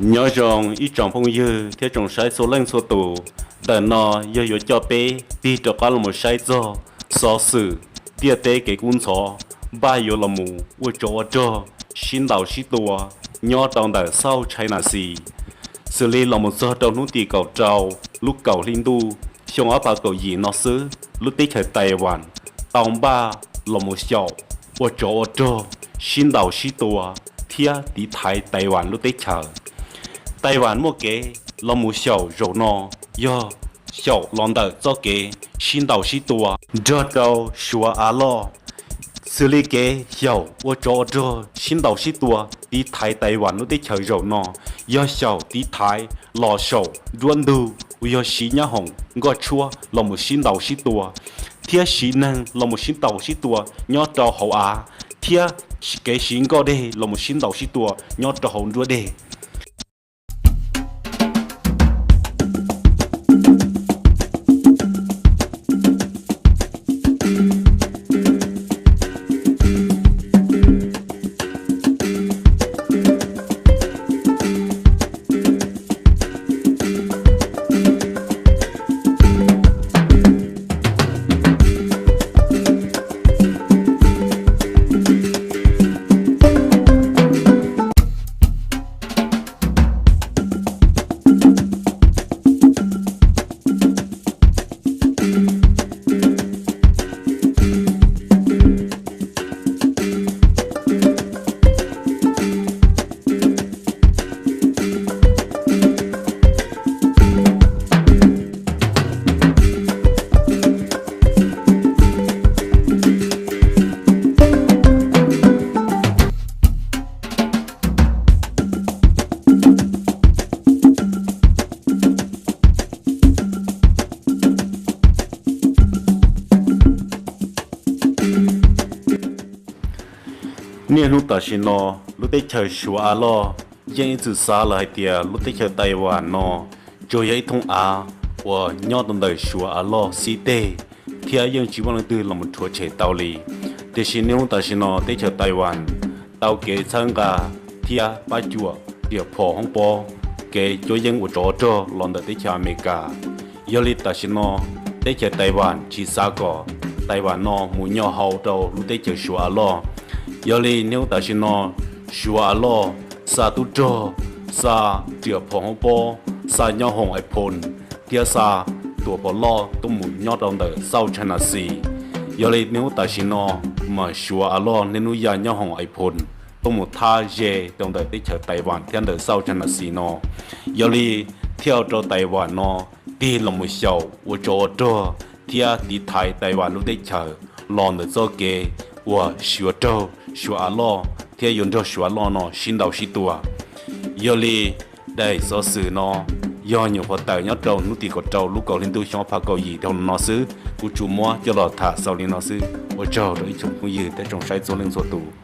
Nyob zoo ib tsoom phooj ywg thiab tsoom saib txhua leej txhua tus, ntawm no yog yuav coj peb tig rov qab los mus saib txog xov xwm ntiaj teb kev kub ntxhov npaj yuav los mus ua tsov ua rog sib ntaus sib tua nyob rau ntawm South China Sea. Xws li los mus txog rau hnub tim kaum rau lub kaum hli ntuj xyoo ob phav kaum yim no xwb, lub teb chaws Taiwan tau npaj los mus xyaum ua tsov ua rog sib ntaus sib tua thiab tiv thaiv Taiwan lub teb chaws. Taiwan muaj kev los mus xyaum zaum no yog xyaum los ntawm txoj kev sib ntaus sib tua nrog rau Suav av loj. Xws li kev xyaum ua tsov ua rog sib ntaus sib tua tiv thaiv Taiwan lub teb chaws zaum no yog xyaum tiv thaiv los saum nruab ntug uas yog siv nyab hoom nkoj tshuab los mus sib ntaus sib tua, thiab siv neeg los mus sib ntaus sib tua nyob rau hauv av, thiab kev siv nkoj deg los mus sib ntaus sib tua nyob rau hauv nruab deg. Niaj hnub tam sim no, lub teb chaws Suav av loj yeej ib txwm xav lawm hais tias lub teb chaws Taiwan no tsuas yog ib thooj av uas nyob rau ntawm Suav av loj xib teg, thiab yeej tsis muaj leej twg los mus rhuav tshem tau li. Tiam sis niaj hnub tam sim no teb chaws Taiwan tau kev txhawb nqa thiab pab cuam riam phom hoob pob, kev cuab yeej ua tsov ua rog los ntawm teb chaws Amelikas. Yog li tam sim no teb chaws Taiwan tsis xav kom Taiwan no mus nyo hau rau lub teb chaws Suav av loj. Yog li niaj hnub tam sim no Suav av loj xa tub rog, xa riam phom hoob pob, xa nyoob hoom iPhone, thiab xa tuam phom loj tuaj mus nyob rau ntawm South China Sea. Yog li niaj hnub tam sim no mas Suav av loj niaj hnub ya nyoob hoom iPhone tuaj mus thab ze rau ntawm teb chaws Taiwan thiab ntawm South China Sea no. Yog li thiaj ua rau Taiwan no tig los mus xyaum ua tsov ua rog thiab tiv thaiv Taiwan lub teb chaws los ntawm txoj kev uas Suav raug Suav av loj thiab yuav nrog Suav av loj no sib ntaus sib tua. Yog li daim xov xwm no yog nyuam qhuav tawm nyob rau hnub tim kaum rau lub kaum hli ntuj xyoo ob phav kaum yim dhau no xwb, kuv tsuas muab coj los tham xaus li no xwb. Ua tsaug rau ib tsoom phooj ywg thiab tsoom saib txhua leej txhua tus.